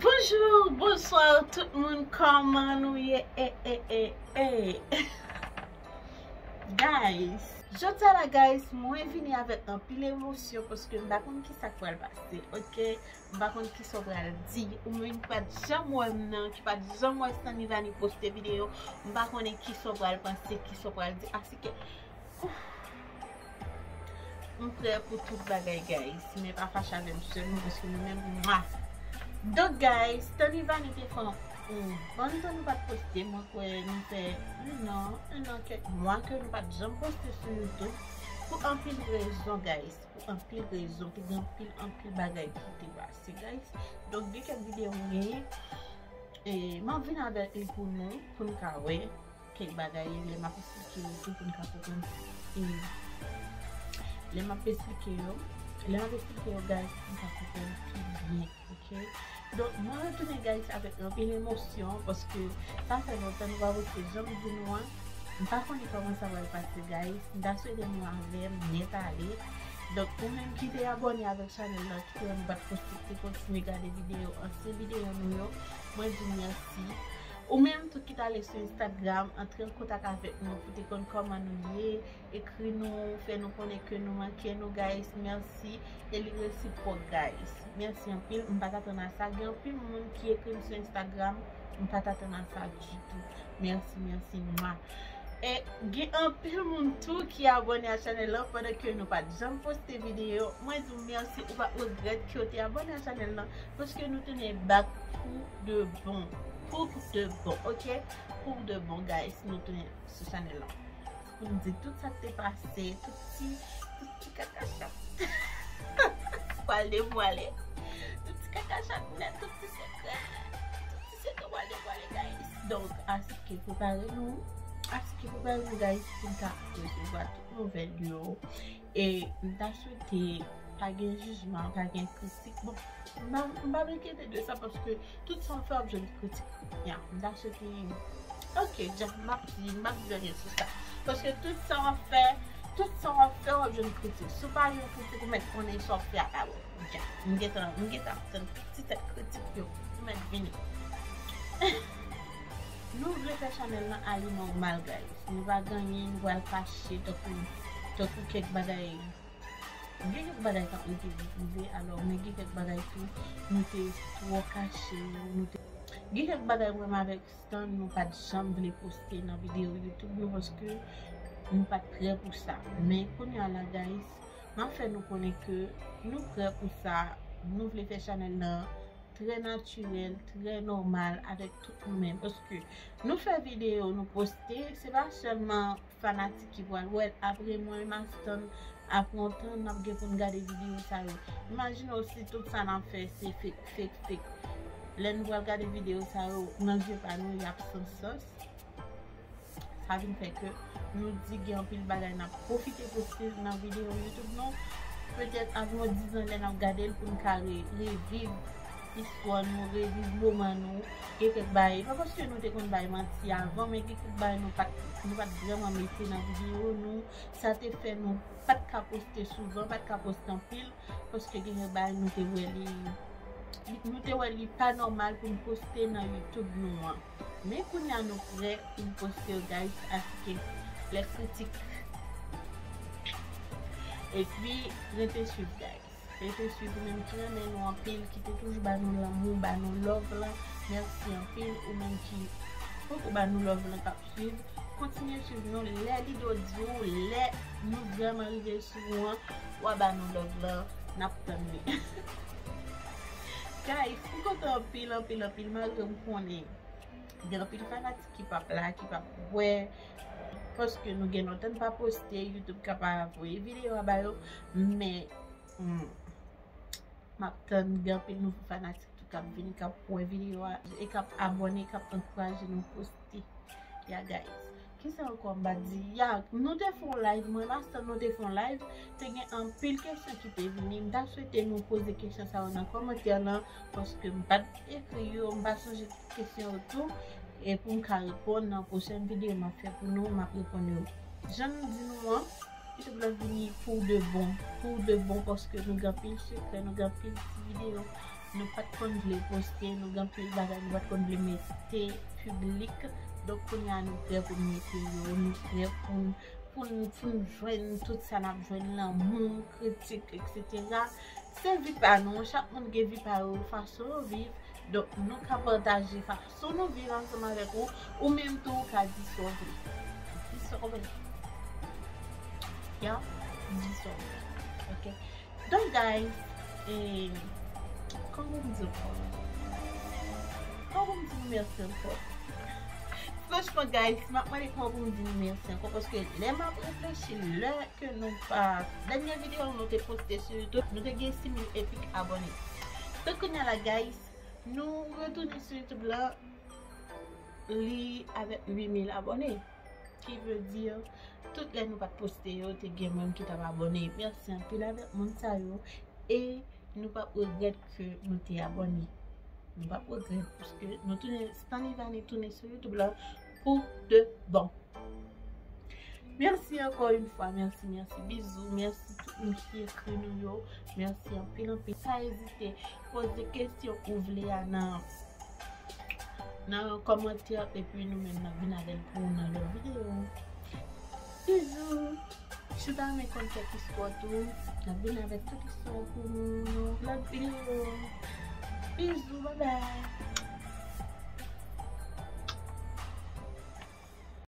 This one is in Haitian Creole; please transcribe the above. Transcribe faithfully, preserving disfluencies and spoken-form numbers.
Bonjou, bonswa tout moun, kòman nou ye? E, e, e, e. Guys, jodi a la, guys, mwen vini avèk anpil emosyon paske m pa konn ki sa k pral pase, ok? M pa konn ki sa w pral di. Ou menm ki pa t janm wè m nan, ki pa t janm wè Stanley Vani poste videyo, m pa konnen ki sa w pral panse, ki sa w pral di. Asike, ouf, m prè pou tout bagay, guys. Men pa fache avè m sèlman, paske nou menm, mwa. Donk, guys, Stanley Vani te fè yon bon tan nou pa t poste. Mwen kwè nou fè un an, un an kèk mwa ke nou pa t janm poste sou YouTube. Pou anpil rezon, guys. Pou anpil rezon. Te gen anpil, anpil bagay ki te pase, guys. Donk, gen kèk videyo m genyen. E, m ap vin avèk li pou nou, pou n ka wè kèk bagay, lè m ap esplike yo tou pou n ka konprann. E lè m ap esplike yo, lè m ap esplike yo, guys, pou n ka konprann pi byen, ok? Donk, mwen retounen, guys, avèk anpil emosyon, paske sa fè lontan nou pa poste, jan m di nou an. M pa konnen kòman sa pral pase, guys. M ta swete nou avè m nèt ale. Donk, ou menm ki te abòne avèk chanèl la, ki te wè nou pa t poste, ki te kontinye gade videyo, ansyen videyo nou yo, mwen di w mèsi. Ou menm tou ki t ale sou Instagram, antre an kontak avèk nou pou te konn kòman nou ye, ekri nou, fè nou konnen ke nou manke nou, guys. Mèsi. E li resipwòk, guys. Mèsi anpil. M pa t atann a sa. Gen anpil moun ki ekri m sou Instagram. M pa t atann a sa ditou. Mèsi, mèsi, mwa. E gen anpil moun tou ki abòne a chanèl la pandan ke nou pa t janm poste videyo. Mwen di w mèsi, ou p ap regrèt ke w te abòne a chanèl la, paske nou tounen back pou de bon. Pou de bon, ok? Pou de bon, guys, nou tounen sou chanèl la. Pou n di tout sa k te pase, tout ti, tout ti kaka chat pral devwale. Tout ti kaka chat nèt, tout ti sekrè. Tout ti sekrè pral devwale, guys. Donk, asike prepare nou. Asike prepare nou, guys, pou n ka resevwa tout nouvèl yo. E m ta swete pa gen jijman, pa gen kritik. Bon, m pa, m pa vle enkyete de sa paske tout sa w fè w ap jwenn kritik. Ya, m ta swete, ok, Jeff, m ap di, m ap di anyen sou sa. Paske tout sa w ap fè, tout sa w ap fè, w ap jwenn kritik. Si w pa jwenn kritik, ou mèt konnen sa w ap fè a pa bon. Ya, m gentan, m gentan ap tann ti tèt kritik yo. Ou mèt vini. Nou vle fè chanèl lan ale nòmal, guys. Nou pa gen anyen, nou pral kache, tankou, tankou kèk bagay. Gen kèk bagay k ap rete vi prive, alò, men gen kèk bagay tou, nou te twò kache yo, nou te, gen kèk bagay mwen menm avèk Stan, nou pa t janm vle poste nan videyo YouTube nou, paske nou pa t prè pou sa. Men kounye a la, guys, m ap fè nou konnen ke nou prè pou sa, nou vle fè chanèl nan trè natirèl, trè nòmal avèk tout nou menm. Paske nou fè videyo, nou poste, se pa sèlman fanatik ki pral wè l. Apre mwen, Mastan, apre yon tan, n ap gen pou n gade videyo sa yo. Imajine w si tout sa n ap fè se fake, fake, fake. Lè nou pral gade videyo sa yo, nan zye pa nou, y ap san sans. Sa vin fè ke nou di gen anpil bagay n ap pwofite poste nan videyo YouTube nou. Petèt apre yon dizan lè n ap gade l pou n ka re-, reviv istwa nou, reviv moman nou. Gen kèk bagay, pa paske nou te konn bay manti avan, men gen kèk bagay nou pa t, nou pa t vrèman mete nan videyo nou. Sa te fè nou pa t ka poste souvan, pa t ka poste anpil, paske gen kèk bagay nou te wè li, li, nou te wè li pa nòmal pou n poste nan YouTube nou an. Men kounye a nou prè pou n poste yo, guys, asike lè kritik. Epi, rete swiv, guys. Rete swiv ou menm ki renmen nou anpil, ki te toujou ba nou lanmou, ba nou love lan. Mèsi anpil, ou menm ki poko ba nou love lan k ap swiv. Kontinye swiv nou, lè Lido di w, lè nou vrèman rive sou ou an, w a ba nou love lan, n ap tann li. Guys, m kontan anpil, anpil, anpil, malgre m konnen gen anpil fanatik ki p ap la, ki p ap wè, paske nou gen lontan n pa poste, YouTube ka pa voye videyo a ba yo, men, hmm, m ap tann gen anpil nouvo fanatik tou k ap vin, k ap wè videyo a, e k ap abòne, k ap ankouraje nou poste. Ya, guys. Kisa ankò m pa t di? Ya, nou te fè yon live, mwen, Mastan, nou te fè yon live. Te gen anpil kesyon ki te vini. M ta swete nou poze kesyon sa yo nan kòmantè lan, paske m pa t ekri yo, m pa sonje kesyon yo tou. E pou m ka reponn nan pwochèn videyo m ap fè pou nou, m ap reponn yo. Jan m di nou an, YouTube la vini pou de bon, pou de bon, paske nou gen anpil sekrè, nou gen anpil ti videyo Nou pa t konn vle poste, nou gen anpil bagay nou pa t konn vle mete piblik. Donk kounye a nou prè pou n mete yo, nou prè pou n pou n pou n jwenn tout sa n ap jwenn, lanmou, kritik, etsetera. Se vi pa nou, chak moun gen vi pa yo, fason yo viv. Donk nou ka pataje fason nou viv ansanm avèk ou, ou menm tou ou ka di sa w vle. Di sa w vle. Ya, di sa w vle. Ok. Donk guys, e, kòman pou m di ankò? Kòman pou m di nou mèsi ankò? Franchman guys, m ap mande kòman pou m di nou mèsi ankò, paske lè m ap reflechi, lè ke nou pa, dènye videyo nou te poste sou YouTube, nou te gen sis mil epik abòne. Donk kounye a la guys, nou retounen sou YouTube la, li avèk uit mil abòne. Ki vle di, tout lè nou pa t poste yo, te gen moun ki t ap abòne. Mèsi anpil avèk moun sa yo. E nou p ap regrèt ke nou te abòne. Nou p ap regrèt, paske nou tounen, Stanley Vanny tounen sou YouTube la pou de bon. Mèsi ankò yon fwa, mèsi, mèsi, bizou, mèsi tout moun ki ekri nou yo, mèsi anpil, anpil. Pa ezite, poze kesyon ou vle a nan, nan kòmantè, epi nou menm n ap vin avè l pou ou nan lòt videyo. Bizou! Si w ta renmen konn kèk istwa tou, n ap vin avèk tout istwa pou nou nan lòt videyo. Bizou, babay!